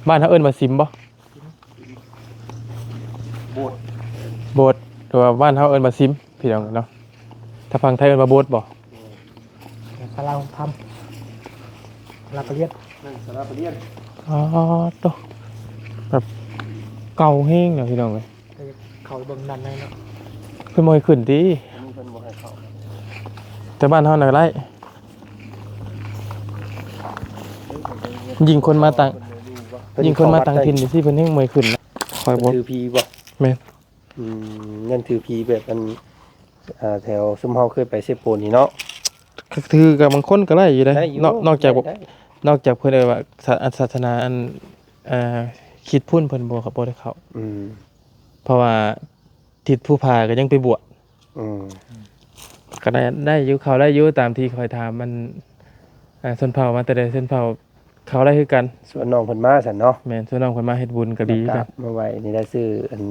ບ້ານເຮົາເອີ້ນວ່າສິມບໍ່? ໂບດ ໂບດ ແຕ່ວ່າບ້ານເຮົາເອີ້ນວ່າສິມ ພີ່ນ້ອງເນາະ. ຖ້າຝັ່ງໄທເອີ້ນວ່າໂບດບໍ່? ສາລາຫົງທຳ ສາລາປະລຽນ ນັ້ນສາລາປະລຽນ. ອໍ ໂຕ ແບບເກົ່າແຮງນະ ພີ່ນ້ອງເອີຍ. ເຂົ້າໄປເບິ່ງດ້ານໃນເນາະ. ເພິ່ນບໍ່ໃຫ້ຂຶ້ນຕິ? ອັນນີ້ເພິ່ນບໍ່ໃຫ້ເຂົ້າ. ແຕ່ບ້ານເຮົານະໄດ້. ຍິ່ງຄົນມາຕ່າງ ຍິ່ງຄົນມາຕ່າງຖິ່ນຈັ່ງຊີ້ ເພິ່ນແຮ່ງບໍ່ໃຫ້ຂຶ້ນນະ. ຂ້ອຍບໍ່ຖືຜີບໍ່? ແມ່ນ. ອືມ ຍັງຖືຜີແບບອັນ ອ່າ ແຖວຊຸມເຮົາເຄີຍໄປເຊໂປນນີ້ເນາະ. ຖືກັບບາງຄົນກໍໄດ້ຢູ່ເດ້. ໄດ້ຢູ່ ນອກ ນອກຈາກ ໄດ້ ນອກຈາກເພິ່ນເອີ້ນວ່າ ສາ ອັນ ສາສະໜາ ອັນ ອ່າ ຄິດພຸ້ນ ເພິ່ນບໍ່ ບໍ່ໄດ້ເຂົ້າ. ອືມ ເພາະວ່າທິດພູຜາກໍຍັງໄປບວດ. ອືມ ກໍໄດ້ ໄດ້ຢູ່ ເຂົ້າໄດ້ຢູ່ ຕາມທີ່ຂ້ອຍຖາມ ອັນ ອ່າ ຊົນເຜົ່າມາແຕ່ໃດ ຊົນເຜົ່າເຂົ້າໄດ້ຄືກັນ. ຊວນນ້ອງເພິ່ນມາຊັ້ນເນາະ. ແມ່ນ ຊວນນ້ອງເພິ່ນມາເຮັດບຸນກໍດີຄືກັນ. ມາໄຫວ້ນີ້ໄດ້ ຊື້ອັນ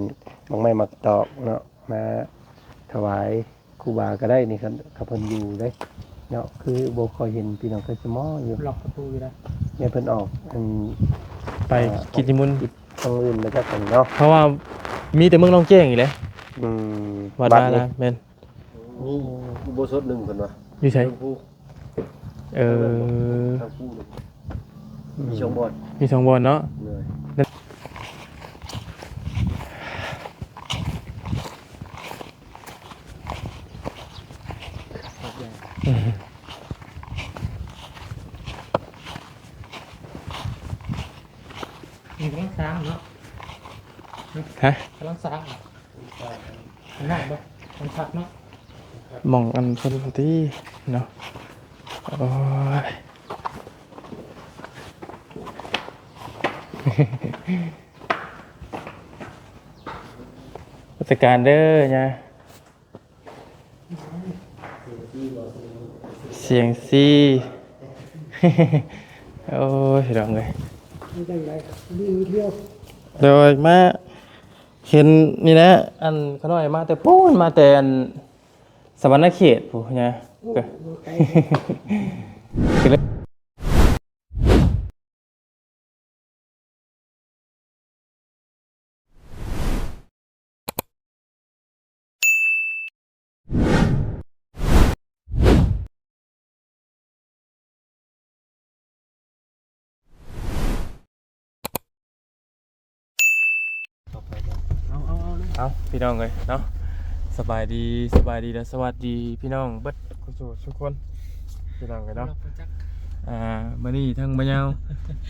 ໝາກໄມ້ໝາກຕອກເນາະ ມາຖວາຍຄູບາກໍໄດ້ນີ້ ຄັນ ຄັນເພິ່ນຢູ່ເດ້ເນາະ. ຄືບໍ່ຄ່ອຍເຫັນພີ່ນ້ອງເພິ່ນຈະມາຢູ່ ລັອກປະຕູຢູ່ນະ. ແມ່ນເພິ່ນອອກ ອັນ ໄປ ອ່າ ກິດນິມົນ ທາງອື່ນມາຈາກກັນເນາະ. ເພາະວ່າມີແຕ່ເມືອງໜອງແຈ້ງນີ້ແຫຼະ. ອືມ ວັດວາລາມ. ແມ່ນ ມີອຸໂບສົດໜຶ່ງເພິ່ນວ່າ ຢູ່ໃສ? ເທິງພູ. ເອີ ທາງພູນີ້ມີສອງບ່ອນ ມີສອງບ່ອນເນາະ. ໂດຍ ນີ້ກຳລັງສ້າງເນາະ. ຮະ? ກຳລັງສ້າງ. ມັນງ່າຍບໍ່? ມັນຄັກເນາະ. ໝ່ອງອັນເພິ່ນຕິເນາະ. ໂອ້ຍ ນະມັດສະການເດີຍ່າ. ສຽງຊີ ໂອ້ຍ ພີ່ນ້ອງເອີຍ. ໂດຍ ມາເຫັນນີ້ແຫຼະ ອັນຂ້ານ້ອຍມາແຕ່ພຸ້ນ ມາແຕ່ອັນສະຫວັນນະເຂດພຸ້ນນະ. ໂອ້ ກໍ ກໍເລີຍ ເອົາ ເອົາ ເອົາເລີຍ ເອົາ ພີ່ນ້ອງເອີຍເນາະ. ສະບາຍດີ ສະບາຍດີ ແລະ ສະຫວັດດີພີ່ນ້ອງເບິດ ສູ່ທຸກຄົນ ພີ່ນ້ອງເອີຍເນາະ. ອ່າ ມື້ນີ້ທັງບ່າວຍາວ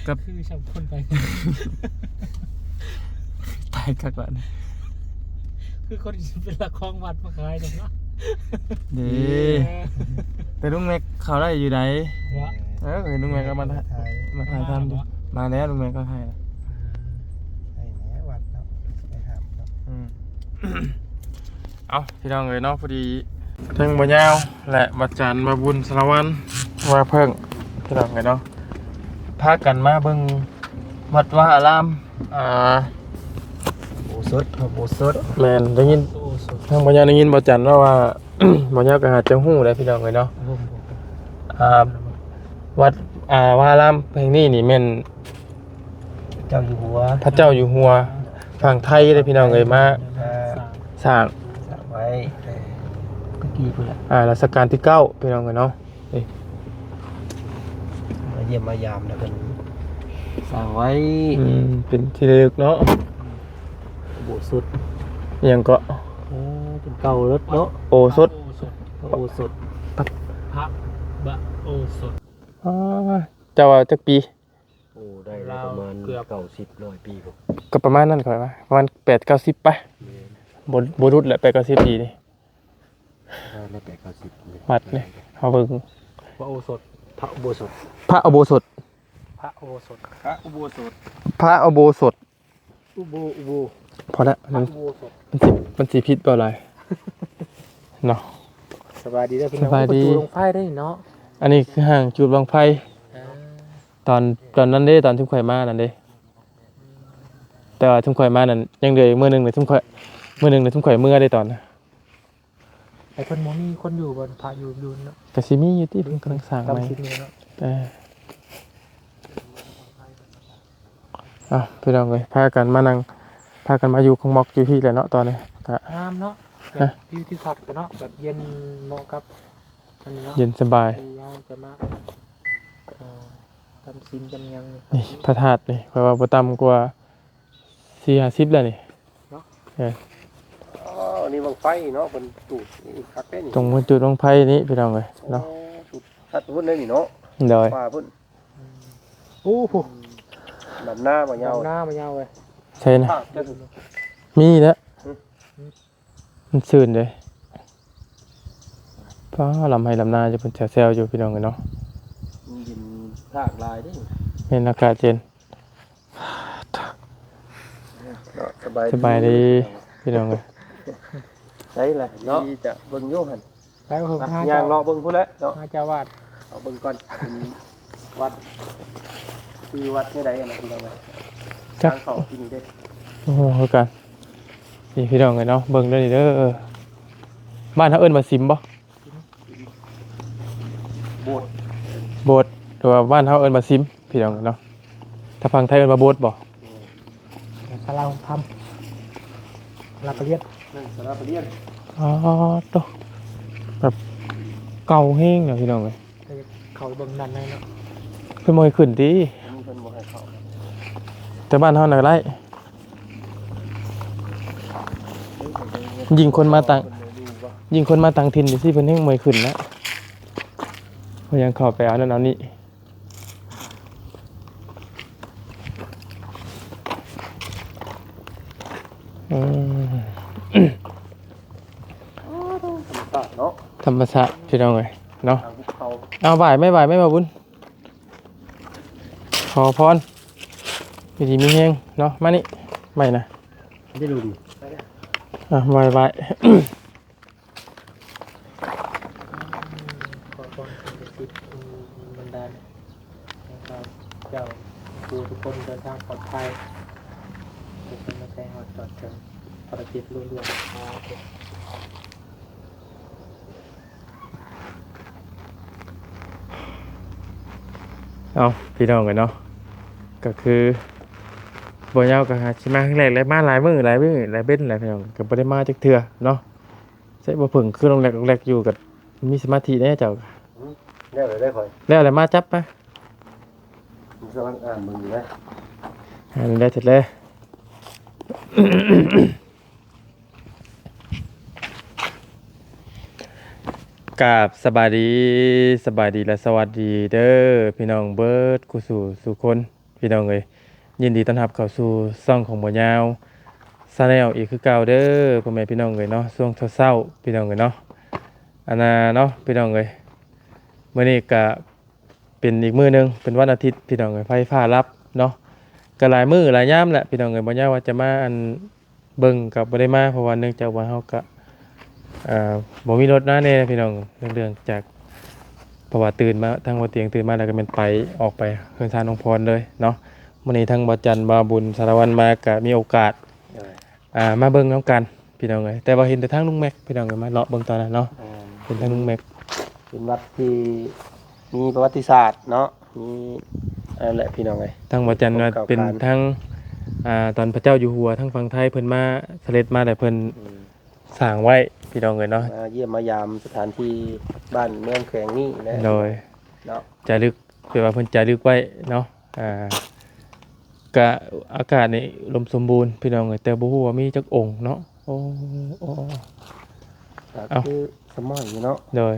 ກັບ ຄືຊ່ຳຄົນໄປ ຕາຍຄັກບາດນີ້ ຄືຄົນເປັນລັກຂອງວັດມາຂາຍເນາະ. ເດ້ ເອີ ແຕ່ລຸງແມັກເຂົ້າໄດ້ຢູ່ໃດ? ເອີ ລຸງແມັກກໍມາຖ່າຍ ມາຖ່າຍທຳຢູ່. ມາແລ້ວ ລຸງແມັກກໍຖ່າຍ ໄປແລ້ວວັດເນາະ ໄປຫາເນາະ. ອືມ ເອົ້າ ພີ່ນ້ອງເອີຍເນາະ ພໍດີທັງບ່າວຍາວ ແລະ ບ່າວຈັນ ບ່າວບຸນ ສາລະວັນ ບ່າວເພິ່ງ ພີ່ນ້ອງເອີຍເນາະ ພາກັນມາເບິ່ງວັດວາອາລາມ ອ່າ ອຸໂບສົດ ພະອຸໂບສົດ. ແມ່ນ ໄດ້ຍິນ ອຸໂບສົດ ທາງບ່າວຍາວໄດ້ຍິນບ່າວຈັນເວົ້າວ່າ ບ່າວຍາວກໍອາດຈະຮູ້ແຫຼະ ພີ່ນ້ອງເອີຍເນາະ. ອ່າ ວັດ ອ່າ ວາອາລາມແຫ່ງນີ້ນີ້ແມ່ນ ເຈົ້າຢູ່ຫົວ ພະເຈົ້າຢູ່ຫົວຝັ່ງໄທເດ້ພີ່ນ້ອງເອີຍ ມາ ອ່າ ສ້າງ ສ້າງ ສ້າງໄວ້ແຕ່ຕະກີ້ພຸ້ນແຫຼະ ອ່າ ລະຊະການທີເກົ້າ ພີ່ນ້ອງເອີຍເນາະ. ນີ້ ມາຢ້ຽມມາຢາມແລ້ວເພິ່ນສ້າງໄວ້. ອືມ ເປັນທີ່ລະລຶກເນາະ ອຸໂບສົດ. ອີ່ຫຍັງເກາະ? ເອີ ເປັນເກົ່າເລີຍເນາະ ໂອສົດ ພະອຸໂບສົດ ພະອຸໂບສົດ ພະ ພະ ບະ ໂອສົດ. ອໍ ເຈົ້າວ່າຈັກປີ? ໂອ້ ໄດ້ແລ້ວປະມານ ລາວເກືອບ ເກົ້າສິບ ຮ້ອຍປີພຸ້ນ ກໍປະມານນັ້ນຂ້ອຍວ່າ ປະມານແປດເກົ້າສິບປະ. ແມ່ນ ບໍ່ ບໍ່ຫຼຸດແຫຼະ ແປດເກົ້າສິບປີນີ້ ໄດ້ແລ້ວແປດເກົ້າສິບ ວັດນີ້ ເຮົາເບິ່ງ ພະອຸໂບສົດ ພະອຸໂບສົດ ພະອຸໂບສົດ ພະອຸໂບສົດ ພະອຸໂບສົດ ພະອຸໂບສົດ ອຸໂບ ອຸໂບ ພໍແລ້ວ ມັນ ອຸໂບສົດ ມັນຊິ ມັນຊິຜິດບໍ່ຫຼາຍເນາະ. ສະບາຍດີເດີພີ່ນ້ອງ ສະບາຍດີ ປະຕູດວງໄຟໄດ້ເນາະ. ອັນນີ້ຄືຫ້າງຈູດບັ້ງໄຟ ເອີ ຕອນ ຕອນນັ້ນເດ້ ຕອນຊຸມຂ້ອຍມານັ້ນເດ້ ແຕ່ວ່າຊຸມຂ້ອຍມານັ້ນຍັງເຫຼືອອີກມື້ໜຶ່ງເລີຍ ຊຸມຂ້ອຍ ມື້ໜຶ່ງເລີຍ ຊຸມຂ້ອຍເມືອເດ້ຕອນນັ້ນ. ແຕ່ເພິ່ນບໍ່ມີຄົນຢູ່ບໍ່? ພະຢູ່ ຢູ່ເນາະ ກະຊິມີຢູ່ຕິ ເພິ່ນກຳລັງສ້າງໃໝ່ ເອີ ກຳລັງຊິມີເນາະ. ເອີ ເອີ ອ່ະ ພີ່ນ້ອງເອີຍ ພາກັນມານັ່ງ ພາກັນມາຢູ່ຂອງໝອກຢູ່ພີ້ແຫຼະເນາະ ຕອນນີ້ກະງາມເນາະ ແບບ ຮະ ວິວທິວທັດເນາະ ແບບເຢັນເໝາະກັບອັນນີ້ເນາະ ເຢັນສະບາຍ ທີ່ເຮົາຈະມາ ເອີ ຈຳສິນຈຳຫຍັງນີ້ ນີ້ພະທາດນີ້ ຂ້ອຍວ່າບໍ່ຕ່ຳກວ່າສີ່ຫ້າສິບແລ້ວນີ້ເນາະ ເອີ ອໍ ນີ້ບັ້ງໄຟເນາະ ເພິ່ນຈູດນີ້ຄັກເດ້ນີ້ ຕົງເພິ່ນຈູດບັ້ງໄຟນີ້ ພີ່ນ້ອງເອີຍເນາະ ໂອ້ ຈຸດຄັກພຸ້ນເດ້ນີ້ເນາະ ໂດຍ ປ່າພຸ້ນ ໂອ້ໂຫ ດຳນາບໍ່ຍາວ ດຳນາບໍ່ຍາວເວີຍ ໃຊ່ນະ ມີແລ້ວ ຫຶ ມັນຊື່ນເດ້ ຟ້າ ລຳໄຮ່ລຳນາຢູ່ ເພິ່ນແຊວໆຢູ່ ພີ່ນ້ອງເອີຍເນາະ ມັນເຢັນ ທາກຫຼາຍເດ້ ແມ່ນ ອາກາດເຢັນ ເນາະ ສະບາຍ ສະບາຍດີ ພີ່ນ້ອງເອີຍ ໃສລະເນາະ ທີ່ຈະເບິ່ງຢູ່ຫັ້ນ ໄປເບິ່ງ ໄປ ຫາ ຍ່າງເຈົ້າ ເລາະເບິ່ງພຸ້ນແຫຼະເນາະ ຫາເຈົ້າວາດ ເອົາເບິ່ງກ່ອນ ເປັນວັດ ຊື່ວັດແນວໃດຫັ້ນນະ ພີ່ນ້ອງເອີຍ ຈັກ ທາງເຂົ້າທີ່ນີ້ເດ້ ໂອ້ໂຫ ຄືກັນ ນີ້ ພີ່ນ້ອງເອີຍເນາະ ເບິ່ງເດີນີ້ເດີ ບ້ານເຮົາເອີ້ນວ່າສິມບໍ່? ໂບດ ໂບດ ຫຼືວ່າບ້ານເຮົາເອີ້ນວ່າສິມ ພີ່ນ້ອງເນາະ ທາງຝັ່ງໄທເອີ້ນວ່າໂບດບໍ່? ສາລາຫົງທຳ ສາລາປະລຽນ ນັ້ນສາລາປະລຽນ ອໍ ໂຕ ແບບເກົ່າແຮງນະ ພີ່ນ້ອງເອີຍ ເຂົ້າໄປເບິ່ງດ້ານໃນເນາະ ເພິ່ນບໍ່ໃຫ້ຂຶ້ນຕິ? ອັນນີ້ເພິ່ນບໍ່ໃຫ້ເຂົ້າ ແຕ່ບ້ານເຮົານະໄດ້ ຍິ່ງຄົນມາຕ່າງ ເພິ່ນບໍ່ຢູ່ບໍ່? ຍິ່ງຄົນມາຕ່າງຖິ່ນຈັ່ງຊີ້ ເພິ່ນແຮ່ງບໍ່ໃຫ້ຂຶ້ນນະ ເພິ່ນຍັງເຂົ້າໄປເອົານັ້ນເອົານີ້ ອືມ ທຳມະຊາດເນາະ ທຳມະຊາດ ພີ່ນ້ອງເອີຍເນາະ ທາງພູເຂົາ ເອົາ ຫວາຍແມ່ ຫວາຍແມ່ ບ່າວບຸນ ຂໍພອນ ຢູ່ດີມີແຮງເນາະ ມານີ້ ໄມ້ນະ ໄດ້ລຸມ ອ່ະ ໄວ້ ໄວ້ ຂໍພອນສິ່ງສັກສິດ ບັນດານໃຫ້ຂ້າພະເຈົ້າ ຜູ້ທຸກຄົນເດີນທາງປອດໄພ ທຸກຄົນໃນໃຈຮອດຈອດເຖິງ ພາລະກິດລຸລ່ວງ ສາທຸ. ເອົາ ພີ່ນ້ອງເອີຍເນາະ ກໍຄືບໍ່ຍາວກໍຫາຊິມາຄັ້ງແລກແຫຼະ ມາຫຼາຍມື້ຫຼາຍມື້ຫຼາຍເວັນແຫຼະ ພີ່ນ້ອງ ກໍບໍ່ໄດ້ມາຈັກເທື່ອເນາະ ໃຊ້ບໍ່ເພິ່ງຄືລອງແລກລອງແລກຢູ່ ກໍມີສະມາທິແດ່ເຈົ້າ ແລ້ວແລ້ວຂ້ອຍ ແລ້ວແລ້ວມາຈັບມາ ກຳລັງອ່ານເບິ່ງຢູ່ເດ້ ອ່ານໄດ້ເສດແລ້ວ. ກາບສະບາຍດີ ສະບາຍດີ ແລະ ສະຫວັດດີເດີ ພີ່ນ້ອງເບິດຄູ່ສູ່ສູ່ຄົນ ພີ່ນ້ອງເອີຍ ຍິນດີຕ້ອນຮັບເຂົ້າສູ່ຊ່ອງຂອງບໍ່ຍາວ Channel ອີກຄືເກົ່າເດີ ພໍ່ແມ່ພີ່ນ້ອງເອີຍເນາະ ຊ່ວງເຊົ້າໆ ພີ່ນ້ອງເອີຍເນາະ ອັນນ່າເນາະ ພີ່ນ້ອງເອີຍ ມື້ນີ້ກະ ເປັນອີກມື້ໜຶ່ງ ເປັນວັນອາທິດ ພີ່ນ້ອງເອີຍ ໄຟຟ້າລັບເນາະ ກໍຫຼາຍມື້ຫຼາຍຍາມແຫຼະ ພີ່ນ້ອງເອີຍ ບໍ່ຍາກວ່າຈະມາ ອັນ ເບິ່ງກໍບໍ່ໄດ້ມາ ເພາະວ່າເນື່ອງຈາກວ່າເຮົາກໍ ເອີ ບໍ່ມີລົດມາແດ່ ພີ່ນ້ອງ ເນື່ອງຈາກ ເພາະວ່າຕື່ນມາ ທາງບໍ່ຕຽງຕື່ນມາແລ້ວກໍແມ່ນໄປ ອອກໄປເຮືອນຊານນ້ອງພອນເລີຍເນາະ ມື້ນີ້ທັງບ່າວຈັນ ບ່າວບຸນ ສາລະວັນມາ ກໍມີໂອກາດ ອ່າ ມາເບິ່ງນຳກັນພີ່ນ້ອງເອີຍ ແຕ່ວ່າເຫັນແຕ່ທາງລຸງແມັກພີ່ນ້ອງເອີຍ ມາເລາະເບິ່ງຕອນນັ້ນເນາະ ເຫັນທາງລຸງແມັກ ເປັນວັດທີ່ມີປະຫວັດຕິສາດເນາະ ມີອັນນັ້ນແຫຼະພີ່ນ້ອງເອີຍ ທາງບ່າວຈັນວ່າເປັນທາງ ອ່າ ຕອນພະເຈົ້າຢູ່ຫົວທາງຝັ່ງໄທເພິ່ນມາສະເດັດມາແລ້ວເພິ່ນສ້າງໄວ້ພີ່ນ້ອງເອີຍເນາະ ມາຢ້ຽມມາຢາມສະຖານທີ່ບ້ານເມືອງແຂວງນີ້ແຫຼະ ໂດຍ ເນາະ ຈາລຶກ ແປວ່າເພິ່ນຈາລຶກໄວ້ເນາະ ອ່າ ກະອາກາດນີ້ອຸດົມສົມບູນພີ່ນ້ອງເອີຍ ແຕ່ບໍ່ຮູ້ວ່າມີຈັກອົງເນາະ ໂອ້ ໂອ້ ກໍ ເອົ້າ ຄືສະໝອຍຢູ່ເນາະ ໂດຍ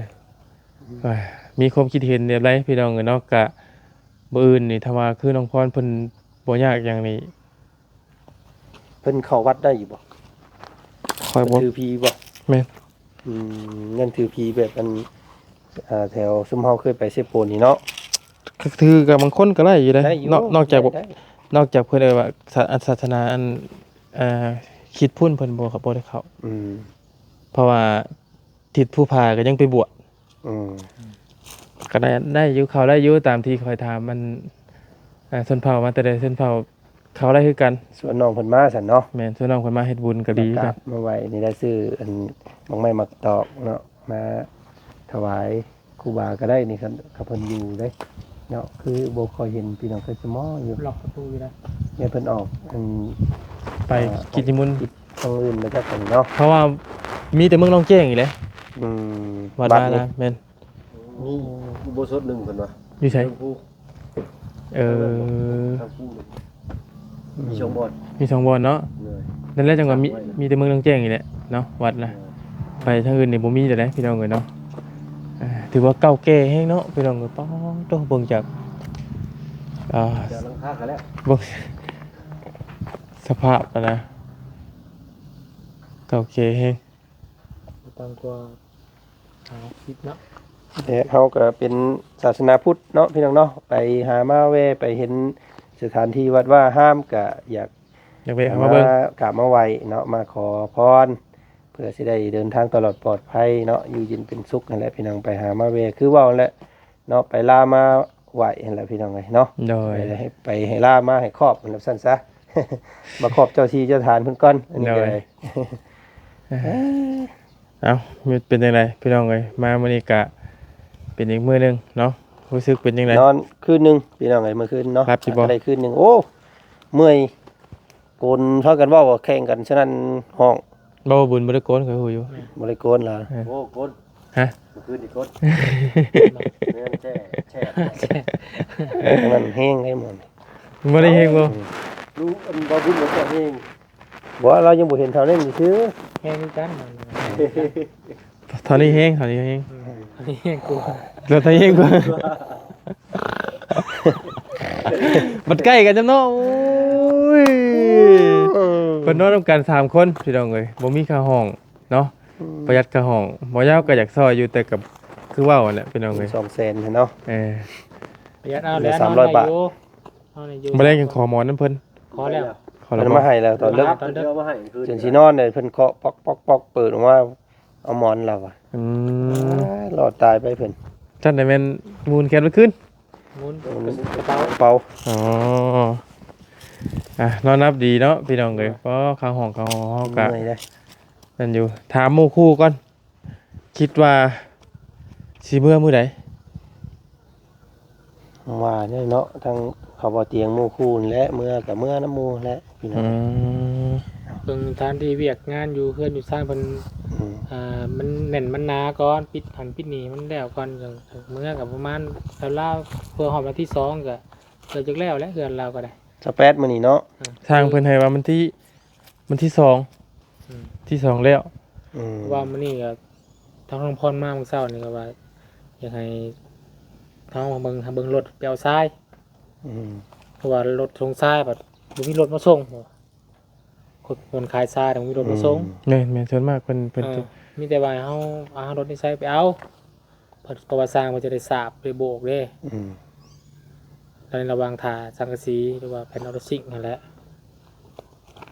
ອືມ ເອີຍ ມີຄວາມຄິດເຫັນແນວໃດພີ່ນ້ອງເອີຍເນາະ ກະມື້ອື່ນນີ້ຖ້າວ່າຄືນ້ອງພອນເພິ່ນບໍ່ຍາກຫຍັງນີ້ ເພິ່ນເຂົ້າວັດໄດ້ຢູ່ບໍ່? ຂ້ອຍບໍ່ ເພິ່ນຖືຜີບໍ່? ແມ່ນ ອືມ ຍັງຖືຜີແບບອັນ ອ່າ ແຖວຊຸມເຮົາເຄີຍໄປເຊໂປນນີ້ເນາະ ຖືກັບບາງຄົນກໍໄດ້ຢູ່ເດ້ ໄດ້ຢູ່ ນອກ ນອກຈາກ ໄດ້ ນອກຈາກເພິ່ນເອີ້ນວ່າ ສາ ອັນ ສາສະໜາ ອັນ ເອີ ຄຣິດພຸ້ນເພິ່ນບໍ່ ບໍ່ໄດ້ເຂົ້າ ອືມ ເພາະວ່າທິດພູຜາກໍຍັງໄປບວດ ອືມ ກໍໄດ້ ໄດ້ຢູ່ ເຂົ້າໄດ້ຢູ່ ຕາມທີ່ຂ້ອຍຖາມ ອັນ ເອີ ຊົນເຜົ່າມາແຕ່ໃດ ຊົນເຜົ່າ ເຂົ້າໄດ້ຄືກັນ ຊວນນ້ອງເພິ່ນມາຊັ້ນເນາະ ແມ່ນ ຊວນນ້ອງເພິ່ນມາເຮັດບຸນກໍດີຄືກັນ ມາໄຫວ້ນີ້ໄດ້ ຊື້ອັນໝາກໄມ້ໝາກຕອກເນາະ ມາຖວາຍຄູບາກໍໄດ້ນີ້ ຄັນ ຄັນເພິ່ນຢູ່ເດ້ເນາະ ຄືບໍ່ຄ່ອຍເຫັນພີ່ນ້ອງ ຄືສະໝໍຢູ່ ລັອກປະຕູຢູ່ນະ ໃຫ້ເພິ່ນອອກ ອັນ ໄປກິດນິມົນ ກິດທາງອື່ນມາຈາກກັນເນາະ ເພາະວ່າມີແຕ່ເມືອງໜອງແຈ້ງນີ້ແຫຼະ ອືມ ວັດວາລາມ ແມ່ນ ມີອຸໂບສົດໜຶ່ງເພິ່ນວ່າ ຢູ່ໃສ? ເທິງພູ ເອີ ທາງພູນີ້ ມີສອງບ່ອນ ມີສອງບ່ອນເນາະ ໂດຍ ນັ້ນແຫຼະ ຈັ່ງວ່າມີ ມີແຕ່ເມືອງໜອງແຈ້ງນີ້ແຫຼະເນາະ ວັດນະ ໂດຍ ໄປທາງອື່ນນີ້ບໍ່ມີແລ້ວເດ້ ພີ່ນ້ອງເອີຍເນາະ ອ່າ ຖືວ່າເກົ່າແກ່ແຮງເນາະ ພີ່ນ້ອງເອີຍ ປາດໂທ້ ເບິ່ງຈາກ ອ່າ ຈາກຫຼັງຄາກໍແລ້ວ ເບິ່ງສະພາບຫັ້ນນະ ເກົ່າແກ່ແຮງ ບໍ່ຕ່ຳກວ່າ ສາມສິບເນາະ ແລະເຮົາກໍເປັນສາສະໜາພຸດເນາະ ພີ່ນ້ອງເນາະ ໄປຫາມາແວ່ ໄປເຫັນສະຖານທີ່ວັດວາອາຮາມ ກໍຢາກ ຢາກແວ່ເຂົ້າມາເບິ່ງ ມາກາບມາໄຫວ້ເນາະ ມາຂໍພອນ ເພື່ອຊິໄດ້ເດີນທາງຕະຫຼອດປອດໄພເນາະ ຢູ່ເຢັນເປັນສຸກຫັ້ນແຫຼະ ພີ່ນ້ອງ ໄປຫາມາແວ່ ຄືເວົ້າຫັ້ນແຫຼະ ເນາະ ໄປລາມາໄຫວ້ຫັ້ນແຫຼະ ພີ່ນ້ອງເອີຍເນາະ ໂດຍ ໄປ ໄປໃຫ້ລາມາໃຫ້ຄອບ ວ່າຊັ້ນຊະ ມາຄອບເຈົ້າທີ່ເຈົ້າທານເພິ່ນກ່ອນ ອັນນີ້ກໍໄດ້ ໂດຍ ເອົ້າ ເປັນຈັ່ງໃດພີ່ນ້ອງເອີຍ ມາມື້ນີ້ກະເປັນອີກມື້ໜຶ່ງເນາະ ຮູ້ສຶກເປັນຈັ່ງໃດ? ນອນຄືນໜຶ່ງພີ່ນ້ອງເອີຍ ມື້ຄືນເນາະ ຫຼັບຢູ່ບໍ່? ໄດ້ຄືນໜຶ່ງ ໂອ້ ເມື່ອຍ ໂກນພາກັນເວົ້າແຂ່ງກັນສະນັ້ນຮ້ອງ ບໍ່ ບຸນບໍ່ໄດ້ໂກນ ຂ້ອຍຮູ້ຢູ່ ບໍ່ໄດ້ໂກນລະ ເອີ ໂອ້ ໂກນ ຮະ ມື້ຄືນນີ້ໂກນ ແມ່ນແທ້ ແທ້ ນັ້ນແຮງເດ້ໝໍ ບໍ່ໄດ້ແຮງບໍ່ ອືມ ລູກອັນບໍ່ບຸນບໍ່ແຮງ ບໍ່ ລາວຍັງບໍ່ເຫັນເທົ່ານັ້ນຊື່ ແຮງຄືກັນ ເທົ່ານີ້ແຮງ ເທົ່ານີ້ແຮງ ອືມ ອັນນີ້ແຮງກວ່າ ແລ້ວເທົ່ານີ້ແຮງກວ່າ ບັດໃກ້ກັນຈຳເນາະ ໂອ້ຍ ເພິ່ນນອນນຳກັນສາມຄົນ ພີ່ນ້ອງເອີຍ ບໍ່ມີຄ່າຫ້ອງເນາະ ອືມ ປະຢັດຄ່າຫ້ອງ ບໍ່ຍາວກໍຢາກຊ່ອຍຢູ່ ແຕ່ກໍຄືເວົ້າຫັ້ນແຫຼະ ພີ່ນ້ອງເອີຍ ສອງແສນເນາະ ເອີ ປະຢັດເອົາແລ້ວ ສາມຮ້ອຍບາດ ນອນໄດ້ຢູ່ ນອນໄດ້ຢູ່ ມື້ແລງຍັງຂໍໝອນນຳເພິ່ນ ຂໍແລ້ວ ຂໍແລ້ວ ເພິ່ນມາໃຫ້ແລ້ວຕອນເດິກ ຕອນເດິກ ເພິ່ນເອົາມາໃຫ້ຄືນ ຈົນຊິນອນເລີຍ ເພິ່ນເຄາະປັອກໆ ເປີດອອກມາ ເອົາໝອນລາວວ່າ ອືມ ອ້າຍ ລອດຕາຍໄປເພິ່ນ ຊັ້ນໄດ້ແມ່ນມູນແຂນເບິດຄືນ ໝູນ ໝູນກະເປົາ ກະເປົາ ອໍ ອ່າ ນອນຫຼັບດີເນາະ ພີ່ນ້ອງເອີຍ ໂດຍ ພໍເຂົ້າຫ້ອງເຂົ້າຫໍເຮົາກະ ເມື່ອຍເດ້ ນັ້ນຢູ່ ຖາມໝູ່ຄູ່ກ່ອນ ຄິດວ່າຊິເມືອມື້ໃດ? ວ່າແນ່ເນາະ ທັງເຂົາບໍ່ຕຽງໝູ່ຄູ່ນີ້ແຫຼະ ເມືອກໍເມືອນຳໝູ່ແຫຼະ ພີ່ນ້ອງ ອືມ ເບິ່ງສະຖານທີ່ວຽກງານຢູ່ເຮືອນຢູ່ຊານເພິ່ນ ອືມ ອ່າ ມັນແໜ້ນມັນໜາກ່ອນ ປິດຫັ້ນປິດນີ້ໃຫ້ມັນແລ້ວກ່ອນ ຈັ່ງເມືອກໍປະມານລາວໆ ເພື່ອຮອດວັນທີສອງກໍເກືອບຈະແລ້ວແຫຼະ ເຮືອນລາວກໍໄດ້ ຊາວແປດມື້ນີ້ເນາະ ອືມ ຊ່າງເພິ່ນໃຫ້ວ່າວັນທີ ວັນທີສອງ ອືມ ທີສອງແລ້ວ ອືມ ເພາະວ່າມື້ນີ້ກໍທາງນ້ອງພອນມາມື້ເຊົ້ານີ້ກໍວ່າ ຢາກໃຫ້ທາງເຮົາເບິ່ງ ເບິ່ງລົດໄປເອົາຊາຍ ອືມ ເພາະວ່າລົດສົ່ງຊາຍບັດບໍ່ມີລົດມາສົ່ງ ຄົນຂາຍຊາຍບໍ່ມີລົດມາສົ່ງ ອືມ ແມ່ນໆ ສ່ວນມາກເພິ່ນ ເພິ່ນ ເອີ ມີແຕ່ວ່າໃຫ້ເຮົາ ເອົາລົດນີ້ໃສ່ໄປເອົາ ເພິ່ນ ເພາະວ່າຊ່າງເພິ່ນຈະໄດ້ສາບໄດ້ໂບກເດ້ ອືມ ໃນລະຫວ່າງຖ້າສັງກະສີ ຫຼືວ່າແຜ່ນອອໂຕຊິງຫັ້ນແຫຼະ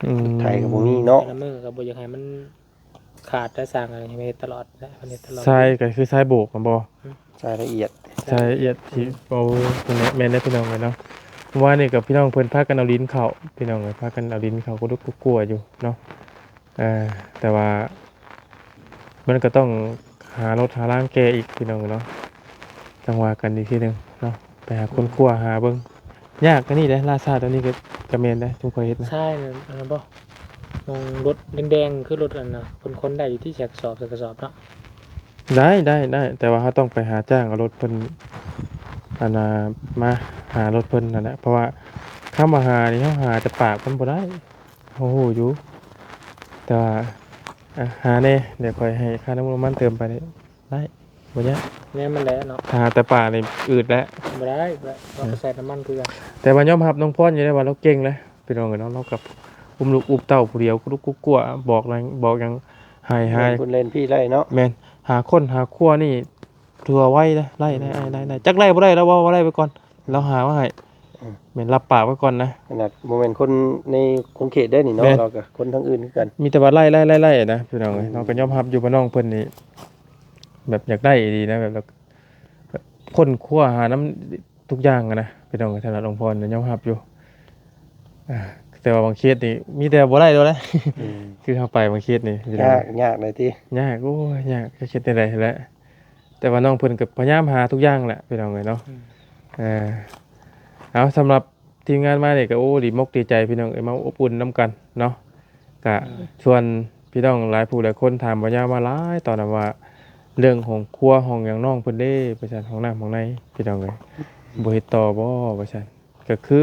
ອືມ ໄທກໍບໍ່ມີເນາະ ແຕ່ລະມື້ກໍບໍ່ຢາກໃຫ້ມັນຂາດ ແຕ່ຊ່າງກໍເຮັດຕະຫຼອດແຫຼະ ເພິ່ນເຮັດຕະຫຼອດ ຊາຍກໍຄືຊາຍໂບກຫັ້ນບໍ່? ຊາຍລະອຽດ ຊາຍລະອຽດທີ່ ອືມ ເວົ້າ ແມ່ນແລ້ວພີ່ນ້ອງເອີຍເນາະ ເມື່ອວານນີ້ກໍພີ່ນ້ອງເພິ່ນພາກັນເອົາດິນເຂົ້າ ພີ່ນ້ອງເອີຍ ພາກັນເອົາດິນເຂົ້າກະດຸກກະກົວຢູ່ເນາະ ເອີ ແຕ່ວ່າ ມັນກໍຕ້ອງຫາລົດຫາລາງແກ່ອີກພີ່ນ້ອງເນາະ ຈັ່ງວ່າກັນອີກທີໜຶ່ງເນາະ ໄປຫາຄົ້ນຄວ້າຫາເບິ່ງ ຍາກອັນນີ້ເດ້ ລ່າຊ້າຕົວນີ້ກໍ ກໍແມ່ນເດ້ ຈຸມຂ້ອຍເຮັດນະ ໃຊ່ ອັນນັ້ນບໍ່ ໝ່ອງລົດແດງໆ ຄືລົດອັນນະ ຂົນໆ ໄດ້ຢູ່ຕິ ໃສ່ກະສອບ ໃສ່ກະສອບເນາະ ໄດ້ ໄດ້ ໄດ້ ແຕ່ວ່າເຮົາຕ້ອງໄປຫາຈ້າງເອົາລົດເພິ່ນ ອັນນ່າ ມາຫາລົດເພິ່ນຫັ້ນແຫຼະ ເພາະວ່າຄຳວ່າຫານີ້ ເຮົາຫາແຕ່ປາກມັນບໍ່ໄດ້ ເຮົາຮູ້ຢູ່ ແຕ່ວ່າ ອ່ະ ຫາແດ່ ດຽວຂ້ອຍໃຫ້ຄ່ານ້ຳມັນເຕີມໄປ ໄດ້ ບໍ່ຍາກ ແນວມັນແຫຼະເນາະ ຖ້າຫາແຕ່ປ່ານີ້ອືດແຫຼະ ບໍ່ໄດ້ ບໍ່ໄດ້ ເອີ ເຮົາກໍໃສ່ນ້ຳມັນຄືກັນ ແຕ່ວ່າຍອມຮັບນ້ອງພອນຢູ່ເດ້ວ່າລາວເກັ່ງເດ້ ພີ່ນ້ອງເອີຍເນາະ ລາວກັບອຸ້ມລູກອຸ້ມເຕົ້າຜູ້ດຽວ ກະດຸກກະກົວ ບອກຫຍັງ ບອກຫຍັງ ໃຫ້ ໃຫ້ ເລ່ນພຸ້ນເລ່ນພີ້ໄດ້ເນາະ ແມ່ນ ຫາຄົ້ນຫາຄວ້ານີ້ ຖືວ່າໄວເດ້ ໄດ້ ໄດ້ ໄດ້ ໄດ້ ຈັກໄດ້ບໍ່ໄດ້ ລາວເວົ້າວ່າໄດ້ໄປກ່ອນ ລາວຫາມາໃຫ້ ອືມ ແມ່ນ ຮັບປາກໄວ້ກ່ອນນະ ຂະໜາດບໍ່ແມ່ນຄົນໃນຂົງເຂດເດ້ນີ້ເນາະ ແມ່ນ ລາວກໍຄົນທາງອື່ນຄືກັນ ມີແຕ່ວ່າໄລ່ ໄລ່ ໄລ່ ໄລ່ນະ ພີ່ນ້ອງເອີຍ ອືມ ເຮົາກໍຍອມຮັບຢູ່ວ່ານ້ອງເພິ່ນນີ້ ແບບຢາກໄດ້ອີ່ຫຼີນະ ແບບ ແບບຄົ້ນຄວ້າຫານຳທຸກຢ່າງຫັ້ນນະ ພີ່ນ້ອງເອີຍ ສຳລັບນ້ອງພອນຍອມຮັບຢູ່ ອ່າ ແຕ່ວ່າບາງເຂດນີ້ມີແຕ່ບໍ່ໄດ້ໂລດນະ ອືມ ຄືເຮົາໄປບາງເຂດນີ້ ຍາກ ຍາກເລີຍຕິ ຍາກ ໂອ້ຍ ຍາກ ຈະເຮັດແນວໃດແຫຼະ ແຕ່ວ່ານ້ອງເພິ່ນກໍພະຍາຍາມຫາທຸກຢ່າງແຫຼະ ພີ່ນ້ອງເອີຍເນາະ ອືມ ເອີ ເອົາ ສຳລັບ ທີມງານມານີ້ກໍ ໂອ້ ດີມົກດີໃຈພີ່ນ້ອງເອີຍ ມາອົບອຸ່ນນຳກັນເນາະ. ກະ ອ່າ ຊວນພີ່ນ້ອງຫຼາຍຜູ້ຫຼາຍຄົນຖາມບ່າວຍາວມາຫຼາຍຕອນນັ້ນວ່າ ເລື່ອງຂອງຄົວຫ້ອງຫຍັງນ້ອງເພິ່ນເດ້ ວ່າຊັ້ນ ຫ້ອງນ້ຳຫ້ອງໃນ ພີ່ນ້ອງເອີຍ ບໍ່ເຮັດຕໍ່ບໍ່ ວ່າຊັ້ນ. ກໍຄື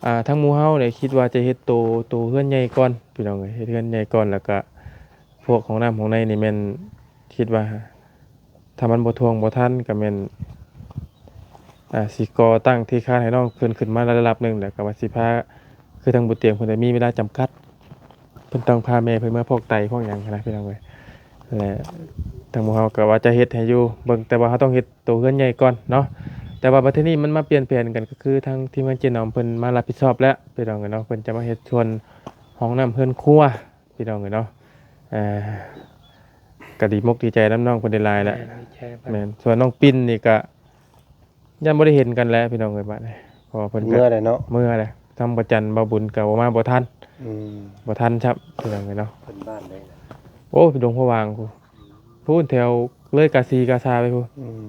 ອ່າ ທາງໝູ່ເຮົານີ້ຄິດວ່າຈະເຮັດໂຕ ໂຕເຮືອນໃຫຍ່ກ່ອນ ພີ່ນ້ອງເອີຍ ເຮັດເຮືອນໃຫຍ່ກ່ອນ ແລ້ວກະພວກຫ້ອງນ້ຳຫ້ອງໃນນີ້ແມ່ນ ຄິດວ່າ ຖ້າມັນບໍ່ທ່ວງບໍ່ທັນກໍແມ່ນ ອ່າ ຊິກໍ່ຕັ້ງເທຄານໃຫ້ນ້ອງເພິ່ນຂຶ້ນມາລະດັບໜຶ່ງ ແລ້ວກໍວ່າຊິພາ ຄືທາງບຸດຕຽງເພິ່ນກໍມີເວລາຈຳກັດ ເພິ່ນຕ້ອງພາແມ່ເພິ່ນເມືອຟອກໄຕຟອກຫຍັງຫັ້ນນະ ພີ່ນ້ອງເອີຍ. ແລະ ທາງໝູ່ເຮົາກໍວ່າຈະເຮັດໃຫ້ຢູ່ ເບິ່ງ ແຕ່ວ່າເຮົາຕ້ອງເຮັດໂຕເຮືອນໃຫຍ່ກ່ອນເນາະ. ແຕ່ວ່າບັດທີນີ້ມັນມາປ່ຽນແຜນກັນ ກໍຄືທາງທີມງານເຈນ້ອມເພິ່ນມາຮັບຜິດຊອບແລ້ວ ພີ່ນ້ອງເອີຍເນາະ ເພິ່ນຈະມາເຮັດສ່ວນຫ້ອງນ້ຳເຮືອນຄົວ ພີ່ນ້ອງເອີຍເນາະ. ອ່າ ກໍດີມົກດີໃຈນຳນ້ອງເພິ່ນຫຼາຍໆແຫຼະ. ແມ່ນ ດີໃຈນຳເພິ່ນ. ແມ່ນ ສ່ວນນ້ອງປິ່ນນີ້ກໍ ຢ້ານບໍ່ໄດ້ເຫັນກັນແຫຼະພີ່ນ້ອງເອີຍ ບາດນີ້ ເພາະວ່າເພິ່ນ ເພິ່ນເມືອແລ້ວເນາະ ເມືອແລ້ວ. ທາງບໍ່ຈັນ ບໍ່ບຸນກໍບໍ່ມາບໍ່ທັນ. ອືມ ບໍ່ທັນຊ້ຳ ພີ່ນ້ອງເອີຍເນາະ. ເພິ່ນບ້ານໃດນະ? ໂອ້ ດົງພະຫວ່າງພຸ້ນ ພຸ້ນແຖວເລີຍກາສີກາຊາໄປພຸ້ນ. ອືມ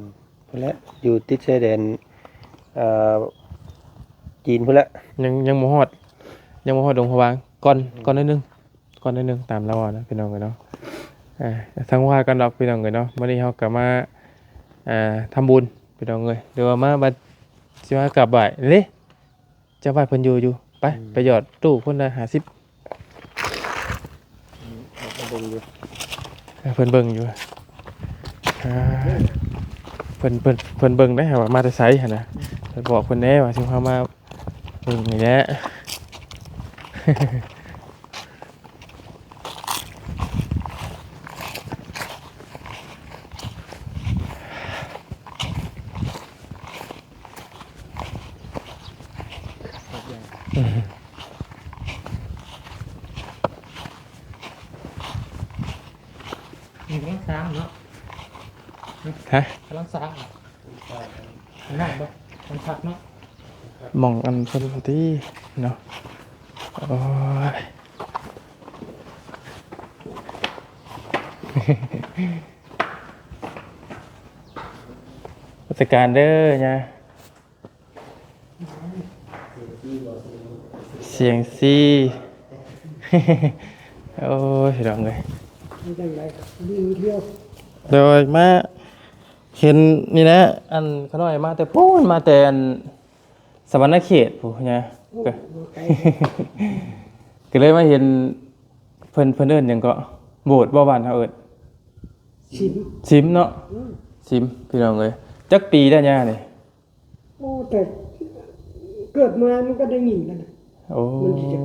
ພຸ້ນແຫຼະ ຢູ່ຕິດຊາຍແດນ ເອີ ຈີນພຸ້ນແຫຼະ. ຍັງ ຍັງບໍ່ຮອດ ຍັງບໍ່ຮອດດົງພະຫວ່າງ ກ່ອນ ອືມ ກ່ອນໜ້ອຍໜຶ່ງ. ກ່ອນໜ້ອຍໜຶ່ງ ຕາມລາວເວົ້ານະ ພີ່ນ້ອງເອີຍເນາະ. ອ່າ ທາງວ່າກັນດອກ ພີ່ນ້ອງເອີຍເນາະ. ມື້ນີ້ເຮົາກໍມາ ອ່າ ທຳບຸນ ພີ່ນ້ອງເອີຍ ຫຼືວ່າມາບັດ ຊິມາກາບໄຫວ້ເດ້. ເຈົ້າບ້ານເພິ່ນຢູ່ຢູ່ ໄປ ອືມ ໄປຫຍອດຕູ້ຄົນລະຫ້າສິບ. ອືມ ເພິ່ນເບິ່ງຢູ່ ເອີ ເພິ່ນເບິ່ງຢູ່. ອ່າ ເພິ່ນ ເພິ່ນ ເພິ່ນເບິ່ງໄດ້ວ່າມາແຕ່ໃສຫັ້ນນະ. ໄປບອກເພິ່ນແດ່ວ່າຊຸມເຮົາມາເບິ່ງນີ້ແຫຼະ. ນີ້ກຳລັງສ້າງເນາະ. ຮະ? ກຳລັງສ້າງ ນັ້ນບໍ່ ມັນຄັກເນາະ. ໝ່ອງອັນເພິ່ນຕິເນາະ. ໂອ້ຍ ນະມັດສະການເດີຍ່າ. ສຽງຊີ ໂອ້ຍ ພີ່ນ້ອງເອີຍ ເປັນຈັ່ງໃດ ດີທ່ຽວ. ໂດຍ ມາເຫັນນີ້ແຫຼະ ອັນຂ້ານ້ອຍມາແຕ່ພຸ້ນ ມາແຕ່ອັນສະຫວັນນະເຂດພຸ້ນນະ. ໂອ້ ກໍ ບໍ່ໄກ ກໍເລີຍມາເຫັນເພິ່ນ ເພິ່ນເອີ້ນຫຍັງເກາະ ໂບດບໍ່ ບ້ານເຮົາເອີ້ນ ສິມ ສິມເນາະ. ອືມ ສິມ ພີ່ນ້ອງເອີຍ ຈັກປີແລ້ວຍ່ານີ້? ໂອ້ ແຕ່ເກີດມາມັນກໍໄດ້ຍິນແລ້ວນະ. ໂອ້ ມັນຊິຈັກ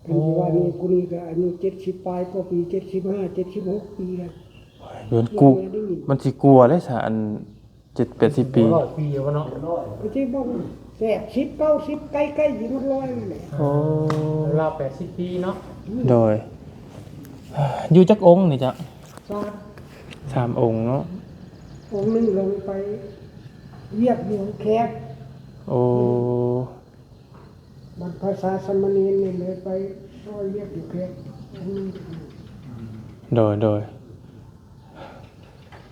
ປີ ຄັນຊິວ່ານີ້ ຜູ້ນີ້ກໍອາຍຸເຈັດສິບປາຍກວ່າປີ ເຈັດສິບຫ້າ ເຈັດສິບຫົກປີແລ້ວ. ໂດນກູ ມັນຊິກວ່າເດ້ຊະ ອັນເຈັດແປດສິບປີ ຮ້ອຍປີແລ້ວເນາະ. ກໍຊິບໍ່ແປດສິບ ເກົ້າສິບ ໃກ້ໆຊິຮອດຮ້ອຍແລ້ວ. ໂອ້ ລາວແປດສິບປີເນາະ. ໂດຍ ຢູ່ຈັກອົງນີ້ເຈົ້າ? ສາມ ສາມອົງເນາະ. ອົງໜຶ່ງລົງໄປວຽກຢູ່ແຂວງ. ໂອ້ ບັນພະຊາສາມະເນນນີ້ເລີຍໄປຊ່ອຍວຽກຢູ່ແຂວງ. ໂດຍ ໂດຍ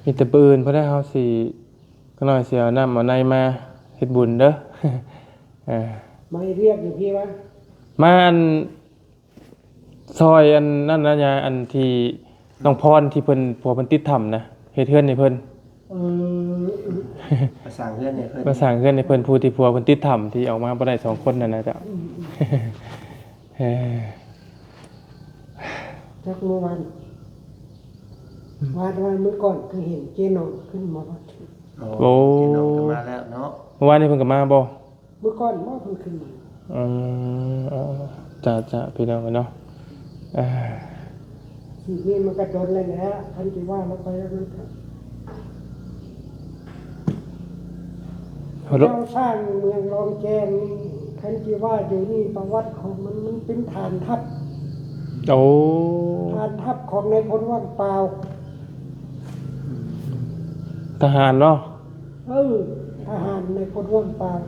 ມີແຕ່ມື້ອື່ນພຸ້ນແຫຼະ ເຮົາຊິ ຂ້ານ້ອຍຊິເອົານ້ຳເອົາໃນມາເຮັດບຸນເດີ. ເອີ ມາເຮັດວຽກຢູ່ພີ້ວະ? ມາອັນ ຊ່ອຍອັນນັ້ນນະຍາ ອັນທີ່ນ້ອງພອນທີ່ເພິ່ນ ຜົວເພິ່ນຕິດຖ້ຳນະ ເຮັດເຮືອນໃຫ້ເພິ່ນ. ເອີ ມາສ້າງເຮືອນໃຫ້ເພິ່ນ ມາສ້າງເຮືອນໃຫ້ເພິ່ນ ຜູ້ທີ່ຜົວເພິ່ນຕິດຖ້ຳ ທີ່ອອກມາບໍ່ໄດ້ສອງຄົນນັ້ນນະເຈົ້າ. ອືມ ເອີ ຈັກມື້ວານ ອືມ ວານ ວານມື້ກ່ອນຄືເຫັນເຈນ້ອງຂຶ້ນມາວັດ. ໂອ້ ໂອ້ ເຈນ້ອງກໍມາແລ້ວເນາະ. ມື້ວານນີ້ເພິ່ນກໍມາບໍ່? ມື້ກ່ອນບໍ່ ເພິ່ນຂຶ້ນມາ. ອືມ ເອີ ຈ້າໆ ພີ່ນ້ອງເອີຍເນາະ. ເອີ ທີ່ນີ້ມັນກໍດົນແລ້ວແຫຼະ ຄັນຊິວ່າລະໄປແລ້ວມັນກໍ ເຈົ້າສ້າງເມືອງລອງແຈງນີ້ ຄັນຊິວ່າຢູ່ນີ້ປະຫວັດຂອງມັນ ມັນເປັນຖານທັບ. ໂອ້ ຖານທັບຂອງນາຍພົນວ່າງເປົ່າ. ທະຫານເນາະ? ເອີ ທະຫານນາຍພົນວ່າງເປົ່າ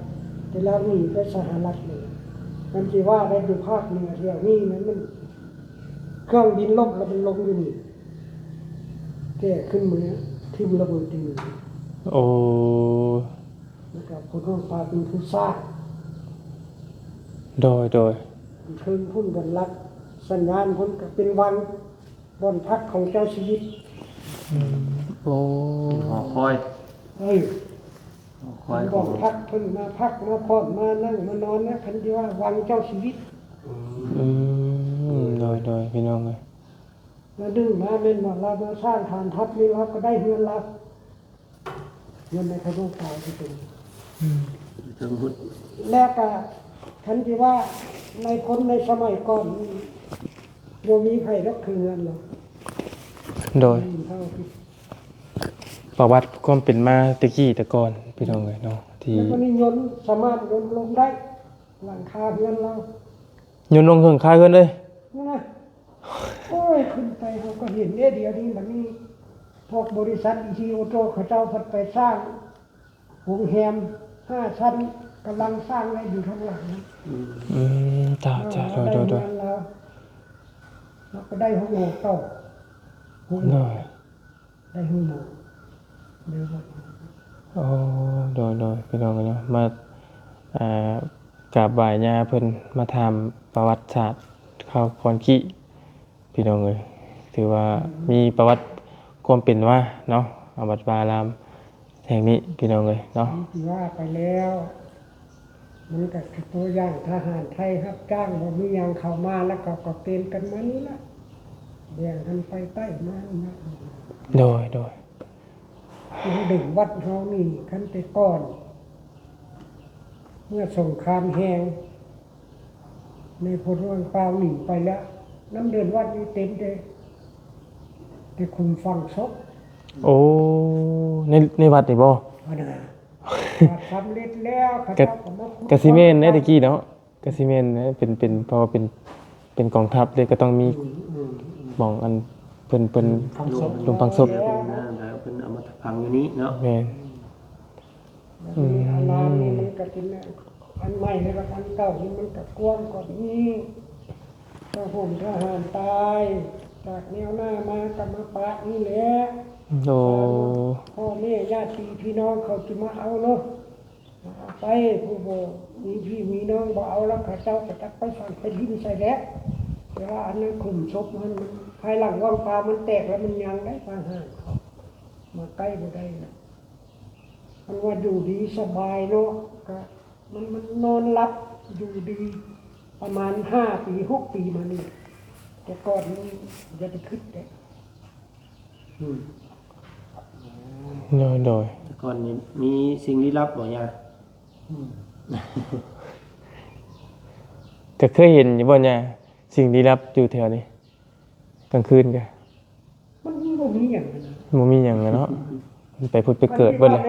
ແຕ່ລາວໜີໄປສະຫະລັດເລີຍ. ຄັນຊິວ່າໄດ້ຢູ່ພາກເໜືອແຖວນີ້ນະ ມັນເຄື່ອງບິນລົບແລ້ວມັນລົງຢູ່ນີ້ ແກ່ຂຶ້ນມາຖິ້ມລະເບີດຢູ່ນີ້. ໂອ້ ກັບຜູ້ນ້ອງປາເປັນຜູ້ສ້າງ. ໂດຍ ໂດຍ. ເທິງພຸ້ນບັນລັດສັນຍານພຸ້ນກໍເປັນວັງ ບ່ອນພັກຂອງເຈົ້າຊີວິດ. ອືມ ໂອ້ ຫໍຄອຍ. ເອີ ຫໍຄອຍຂອງ ບ່ອນພັກເພິ່ນມາພັກມາຜ່ອນມານັ່ງມານອນນະ ຄັນທີ່ວ່າວັງເຈົ້າຊີວິດ. ອືມ ໂດຍ ໂດຍ ພີ່ນ້ອງເອີຍ. ລະດຶງມາແມ່ນວ່າລາວມາສ້າງຖານທັບນີ້ ລາວກໍໄດ້ເຮືອນລາວ ເຮືອນໃນຂະນວງກາງທີ່ເປັນ ອືມ ເທິງພຸ້ນ ແລ້ວກະຄັນທີ່ວ່າໃນຄົນໃນສະໄໝກ່ອນນີ້ ບໍ່ມີໃຜດອກຄືເຮືອນລາວ. ໂດຍ ປະຫວັດຄວາມເປັນມາແຕ່ກີ້ແຕ່ກ່ອນ ພີ່ນ້ອງເອີຍເນາະ ທີ່ ແລ້ວກໍນິຍົມສາມາດຍົມລົງໄດ້ ຫຼັງຄາເຮືອນລາວ ໂຍນລົງເທິງຄາເຮືອນເລີຍ. ນັ້ນນະ ໂອ້ຍ ຂຶ້ນໄປເຮົາກໍເຫັນເດ້. ດຽວນີ້ບັດນີ້ພວກບໍລິສັດອີຊີໂອໂຕເຂົາເຈົ້າພັດໄປສ້າງໂຮງແຮມຫ້າຊັ້ນ ກຳລັງສ້າງໄວ້ຢູ່ທາງຫຼັງ. ອືມ ອືມ ຈ້າ ເອີ ຈ້າ ໂດຍ ໂດຍ ໂດຍ ແລ້ວກໍໄດ້ໂຮງໝໍຕໍ່ ໂດຍ ໄດ້ຮູ້ໝໍ. ໂອ້ ໂດຍ ໂດຍ ພີ່ນ້ອງເອີຍເນາະ ມາ ອ່າ ກາບໄຫວ້ຍ່າເພິ່ນ ມາຖາມປະຫວັດສາດຂ່າວກ່ອນກີ້ ພີ່ນ້ອງເອີຍ ຖືວ່າມີປະຫວັດຄວາມເປັນມາເນາະ ອາ ວັດວາອາລາມແຫ່ງນີ້ ພີ່ນ້ອງເອີຍເນາະ. ທີ່ວ່າໄປແລ້ວ ມັນກໍຄືຕົວຢ່າງທະຫານໄທຮັບຈ້າງ ບໍ່ມີຫຍັງເຂົ້າມາ ແລ້ວເຂົາກໍເກນກັນມານີ້ລະ ແບ່ງກັນໄປໄຕ້ມານີ້ລະ. ໂດຍ ໂດຍ. ເດີນວັດເຮົານີ້ ຄັນແຕ່ກ່ອນ ເມື່ອສົງຄາມແຮງ ໃນພົນວັງປາວໜີໄປແລ້ວ ນ້ຳເດີນວັດນີ້ເຕັມແຕ່ ແຕ່ຂຸມຝັງສົບ. ໂອ້ ໃນ ໃນວັດນີ້ບໍ່? ອັນນັ້ນ ສຳເລັດແລ້ວ ເຂົາເຈົ້າກໍມາຂຸດ ກະຊິແມ່ນໃນແຕ່ກີ້ເນາະ ກະຊິແມ່ນເນາະ ເປັນ ເປັນ ເພາະວ່າເປັນ ເປັນກອງທັບເດ້ ກໍຕ້ອງມີ ອືມ ອືມ ອືມ ໝ່ອງອັນເພິ່ນ ເພິ່ນ ອືມ ຝັງສົບ ຫຼຸມຝັງສົບ ເພິ່ນເອົາມາຝັງຢູ່ນີ້ເນາະ. ແມ່ນ. ອືມ ອາລາມນີ້ມັນກໍເປັນອັນໃໝ່ ແລ້ວກໍອັນເກົ່ານີ້ມັນກໍກວ້າງກວ່ານີ້ ທະຫົນທະຫານຕາຍ ຈາກແນວໜ້າມາກໍມາປະນີ້ແຫຼະ. ໂອ້ ພໍ່ແມ່ຍາດຕິພີ່ນ້ອງເຂົາຊິມາເອົາເນາະ ເອົາໄປ ຜູ້ບໍ່ມີພີ່ມີນ້ອງບໍ່ເອົາ ແລ້ວເຂົາເຈົ້າກໍຈັກໄປຝັງໄປຖິ້ມໃສແຫຼະ. ແຕ່ວ່າອັນນັ້ນຂຸມສົບມັນ ມັນ ພາຍຫຼັງວັງປາມັນແຕກແລ້ວ ມັນຍັງໄດ້ ທະຫານເຂົາມາໃກ້ບໍ່ໄດ້ນະ. ມັນວ່າຢູ່ດີສະບາຍເນາະ ກະ ມັນ ມັນນອນຫຼັບຢູ່ດີປະມານຫ້າປີ ຫົກປີມານີ້ ແຕ່ກ່ອນນີ້ຢ່າໄປຄິດເດ້. ອືມ ໂດຍ ໂດຍ. ແຕ່ກ່ອນນີ້ມີສິ່ງລີ້ລັບບໍ່ຍ່າ? ອືມ ກໍເຄີຍເຫັນຢູ່ບໍ່ຍ່າ ສິ່ງລີ້ລັບຢູ່ແຖວນີ້ ກາງຄືນກະ? ມັນບໍ່ມີຫຍັງນະ ບໍ່ມີຫຍັງນະເນາະ ໄປຜຸດໄປເກີດເບິດເລີຍ.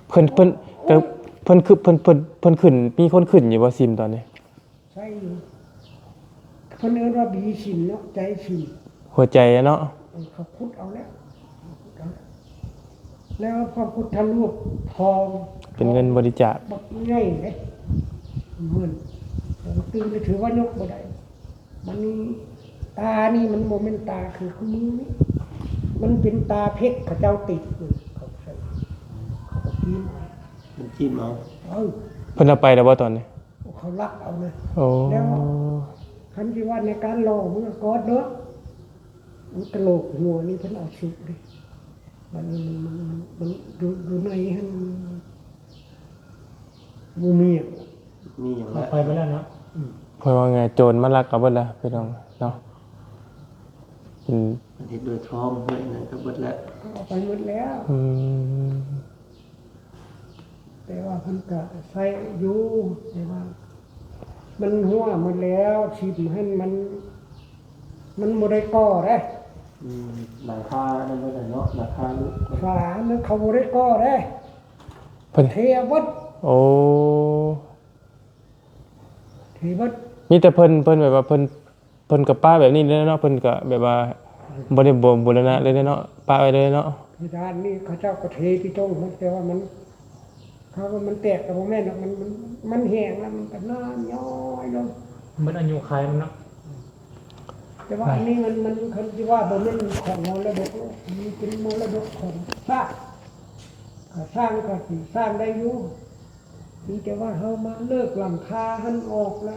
ເພິ່ນ ເພິ່ນ ກໍ ເພິ່ນຄື ເພິ່ນ ເພິ່ນ ເພິ່ນຂຶ້ນ ມີຄົນຂຶ້ນຢູ່ບໍ່ ສິມຕອນນີ້? ໃຊ່ຢູ່ ເພິ່ນເອີ້ນວ່າບີສິມເນາະ ໃຈສິມ ຫົວໃຈເນາະ. ເອີ ເຂົາຂຸດເອົາແລ້ວ ແລ້ວພະພຸດທະຮູບທອງ ເປັນເງິນບໍລິຈາກ ບັກໃຫຍ່ເດ້ ເງິນ ຕື່ມນີ້ຖືວ່າຍົກບໍ່ໄດ້. ມັນ ຕານີ້ມັນບໍ່ແມ່ນຕາຄືຄູ່ມື້ນີ້ ມັນເປັນຕາເພັດ ເຂົາເຈົ້າຕິດ ເຂົາໃສ່ ເຂົາກໍກິນ ມັນກິນເອົາ. ເອີ ເພິ່ນເອົາໄປແລ້ວບໍ່ຕອນນີ້? ເຂົາລັກເອົານະ. ໂອ້ ແລ້ວຄັນຊິວ່າໃນການຫຼໍ່ເມືອກອດເນາະ ມັນກະໂຫຼກຫົວນີ້ເພິ່ນເອົາສຸກເດ້. ມັນ ມັນ ມັນ ມັນຢູ່ ຢູ່ໃນຫັ້ນ ບໍ່ມີຫຍັງ ມີຫຍັງແລ້ວ ເອົາໄປເບິດແລ້ວເນາະ. ອືມ ເພາະວ່າໄງ ໂຈນມາລັກເອົາເບິດແລ້ວ ພີ່ນ້ອງເນາະ ເປັນ ເຮັດດ້ວຍທອງດ້ວຍຫຍັງກໍເບິດແລ້ວ ເອົາໄປໝົດແລ້ວ. ອືມ ແຕ່ວ່າເພິ່ນກະໃຊ້ຢູ່ ແຕ່ວ່າມັນຮົ່ວໝົດແລ້ວ ຊິມຫັ້ນມັນ ມັນບໍ່ໄດ້ກໍ່ເດ້. ອືມ ຫຼັງຄານັ້ນເບິດແລ້ວເນາະ ຫຼັງຄາລູກ ຝານັ້ນເຂົາບໍ່ໄດ້ກໍ່ເດ້ ເພິ່ນເທເບິດ. ໂອ້ ເທເບິດ ມີແຕ່ເພິ່ນ ເພິ່ນແບບວ່າເພິ່ນ ເພິ່ນກໍປະແບບນີ້ແຫຼະເນາະ ເພິ່ນກໍແບບວ່າບໍ່ໄດ້ ບໍ່ ບູລະນະເລີຍເນາະ ປະໄວ້ເລີຍເນາະ. ເພດານນີ້ເຂົາເຈົ້າກໍເທຕິຕົງໝົດ ແຕ່ວ່າມັນ ເຂົາວ່າມັນແຕກກໍບໍ່ແມ່ນດອກ ມັນ ມັນ ມັນແຫ້ງແລ້ວ ມັນກໍນ້ອຍຍ້ອຍລົງ ໝົດອາຍຸໄຂມັນເນາະ. ແຕ່ວ່າອັນນີ້ມັນ ມັນ ຄັນຊິວ່າບໍ່ແມ່ນຂອງມໍລະດົກໂລກ ມັນເປັນມໍລະດົກຂອງຊາດ. ກໍສ້າງກໍຊິສ້າງໄດ້ຢູ່ ມີແຕ່ວ່າເຮົາມາເລີກຫຼັງຄາຫັ້ນອອກລະ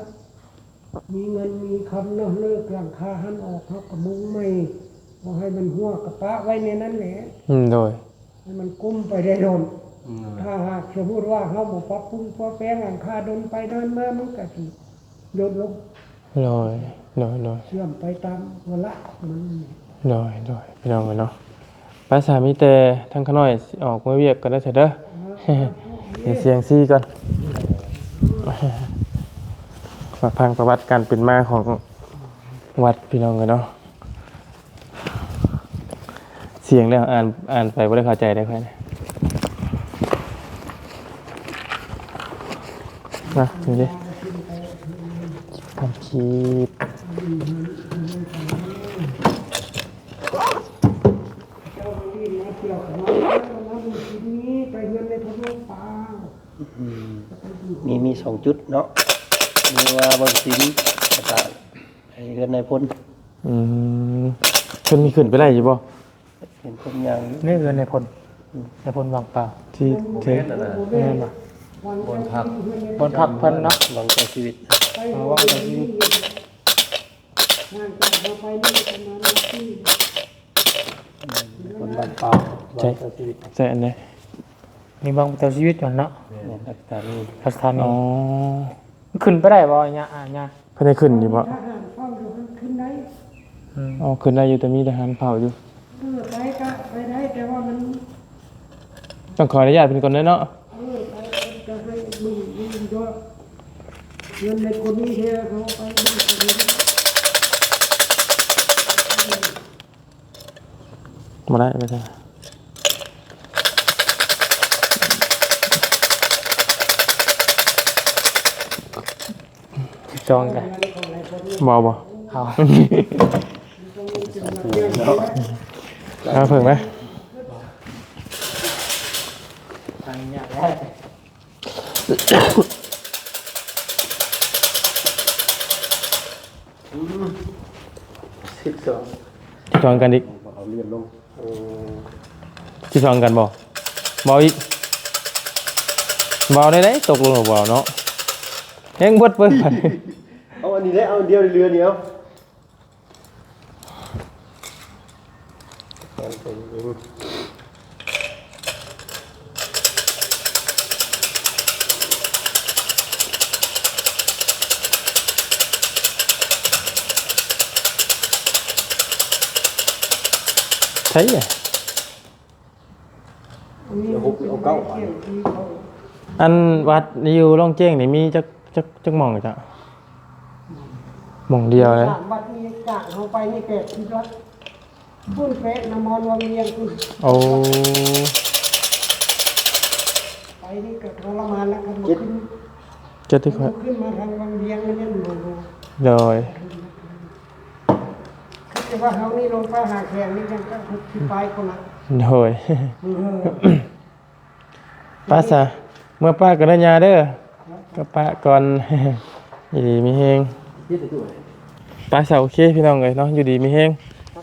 ມີເງິນມີຄຳເນາະ ເລີກຫຼັງຄາຫັ້ນອອກ ເຮົາກໍມຸງໃໝ່ ບໍ່ໃຫ້ມັນຮົ່ວ ກໍປະໄວ້ໃນນັ້ນແຫຼະ. ອືມ ໂດຍ. ໃຫ້ມັນກຸ້ມໄປໄດ້ດົນ. ອືມ ຖ້າຫາກສົມມຸດວ່າເຮົາບໍ່ປັບປຸງປົວແປງຫຼັງຄາດົນໄປດົນມາ ມັນກໍຊິຫຼຸດລົງ. ໂດຍ ໂດຍ ໂດຍ ເສື່ອມໄປຕາມວາລະຂອງມັນ. ໂດຍ ໂດຍ ພີ່ນ້ອງເອີຍເນາະ. ໄປສາ ມີແຕ່ທາງຂ້ານ້ອຍຊິອອກເມືອວຽກກ່ອນເດີ ເດີ. ເອີ ເຮັດສຽງຊີກ່ອນ ມາຟັງປະຫວັດການເປັນມາຂອງວັດ ພີ່ນ້ອງເອີຍເນາະ. ສຽງແລ້ວອ່ານ ອ່ານໄປບໍ່ໄດ້ເຂົ້າໃຈເດ້ຂ້ອຍນະ. ນະ ນີ້ເດ້ ຄຳຄິດ ອືມ ມີ ມີສອງຈຸດເນາະ ມີວ່າວັງສິນ ແລ້ວກະ ໄປເຮືອນນາຍພົນ. ອືມ ເພິ່ນມີຂຶ້ນໄປໄດ້ຢູ່ບໍ່? ເຫັນຄົນຍ່າງຢູ່ ນີ້ຄືນາຍພົນ ອືມ ນາຍພົນວັງປາວ ທີ່ ທີ່ ແມ່ນນະ ແມ່ນບໍ່? ບ່ອນພັກ ບ່ອນພັກເພິ່ນເນາະ ວັງເຈົ້າຊີວິດ ເອີ ວັງເຈົ້າຊີວິດ ຄົນວັງປາວ ວັງເຈົ້າຊີວິດ ໃຊ່ ໃຊ່ອັນໃດ? ນີ້ວັງເຈົ້າຊີວິດຫັ້ນເນາະ ແມ່ນ ລັດຖະຖານີ ລັດຖະຖານີ. ອໍ ຂຶ້ນໄປໄດ້ບໍ່ຍາ ອາ ຍາ? ເພິ່ນໃຫ້ຂຶ້ນຢູ່ບໍ່? ທະຫານເຝົ້າຢູ່ ມັນຂຶ້ນໄດ້. ອືມ ອໍ ຂຶ້ນໄດ້ຢູ່ ແຕ່ມີທະຫານເຝົ້າຢູ່. ເອີ ໄປກະໄປໄດ້ ແຕ່ວ່າມັນ ຕ້ອງຂໍອະນຸຍາດເພິ່ນກ່ອນເດີເນາະ. ເອີ ໄປ ເພິ່ນກະໃຫ້ເບິ່ງຢູ່ ເງິນໃນຄົນນີ້ແທ້ ເຮົາໄປເບິ່ງກັນ. ບໍ່ໄດ້ ບໍ່ໄດ້ ຈອງກັນ ບໍ່ ບໍ່ ເອົາ ເອົາເພິ່ງນະ. ອືມ ສິບສອງ ສິບສອງກັນອີກ ເອົາເລື່ອນລົງ. ເອີ ສິບສອງກັນບໍ່? ເບົາອີກ ເບົາໄດ້ໄດ໋ ຕົກລົງແລ້ວເບົາເນາະ ແຮງເບິດເບິ່ງ. ເອົາອັນນີ້ແຫຼະ ເອົາອັນດຽວເຫຼືອນີ້ເອົາ. ໃຊ່ ເອົາເກົ້າ ອັນວັດຢູ່ລ່ອງແຈ້ງນີ້ມີຈັກ ຈັກ ຈັກໝ່ອງເຈົ້າ? ໝ່ອງດຽວເລີຍ ສາມວັດນີ້ ຈາກເຮົາໄປນີ້ແປດສິບລັດ ພຸ້ນເປະນຳມອນວັງວຽງພຸ້ນ. ໂອ້ ໄປນີ້ກໍທໍລະມານແລ້ວ ຄັນບໍ່ຂຶ້ນ ເຈັດ ເຈັດທີ່ຂ້ອຍ ຂຶ້ນມາທາງວັງວຽງມັນຍັງບໍ່ ໂດຍ ຄືວ່າເຮົານີ້ລົງໄປຫາແຂງນີ້ຍັງຕັ້ງຫົກສິບປາຍຄົນລະ ໂດຍ ເອີ ໄປຊະ ເມືອປ້າກ່ອນເດີຍ່າເດີ ກະປະກ່ອນ ຢູ່ດີມີແຮງ ໄປຊະ ໂອເຄ ພີ່ນ້ອງເອີຍເນາະ ຢູ່ດີມີແຮງ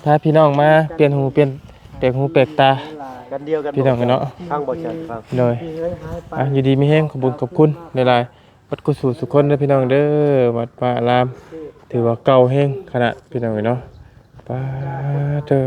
ພາພີ່ນ້ອງມາປ່ຽນຫູ ປ່ຽນ ແປກຫູແປກຕາ ກັນດຽວກັນ ພີ່ນ້ອງເອີຍເນາະ ທາງບໍ່ຈັກ ໂດຍ ອ່ະ ຢູ່ດີມີແຮງ ຂອບຄຸນ ຂອບຄຸນຫຼາຍໆ ເບິດຄູ່ສູ່ສຸຄົນເດີພີ່ນ້ອງເດີ ວັດວາອາລາມ ຖືວ່າເກົ່າແຮງຂະໜາດພີ່ນ້ອງເອີຍເນາະ ປາດເທີ.